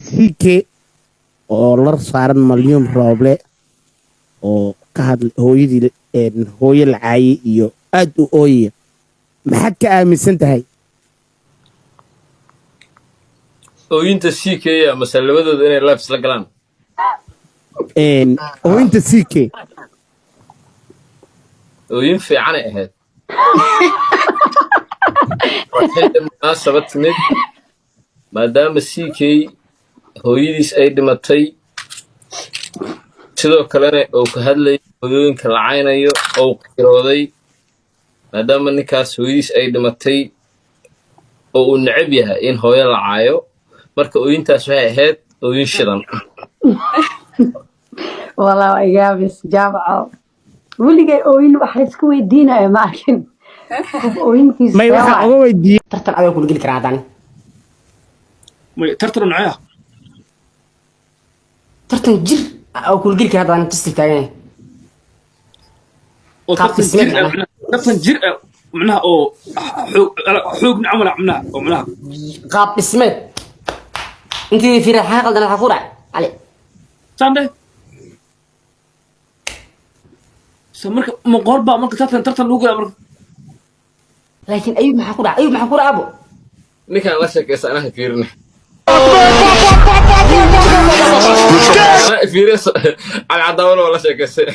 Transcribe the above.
CK oo lar saaran Malyuun Rooble oo ka hadla hooyadii, hooyo la caayay iyo aad u ooyaya, maxaad ka aaminsan tahay? Ooyinta CK mase labadooda inay live isla galaan? Ooyinta CK. Ooyin fiicanay ahayd. Waa xilli munaasabad timid, maadaama CK hooyadiis ay dhimatay, sidoo kalena uu ka hadlayay hooyooyinka la caynayo ou qirooday, maadaama ninkaas hooyadiis ay dhimatay oo uu necab yahay in hooyo la caayo. Marka ooyintaas waxay ahayd ooyin shidan. Walaa waa igaabis jaamaco. Weligay ooyin wax laysku weydiinayo ma arkin, qof ooyintiisa. May, waxaan uga weydiiyey Tartan adag kula geli karaa haddana. May, tartan nocee ah? Tartan jir oo kula geli karaa haddana jistil taagan. Oo Qaab tartan jir dhismeed. ah macnaha, tartan jir ah macnaha, oo xoog xoog camal ah macnaha, oo macnaha Qaab dhismeed intii fiira xaa qaldan waxaa ku dhacay Cali. Sande so marka maqoor baa marka tartan lagu galaa marka. Laakiin Ayub maxaa ku dhacay? Ayub maxaa ku dhacay, abo? Ninkaan la sheekaysa anaha fiirina. Anaa fiiriya, Cali Cadaawano waa la sheekaystay.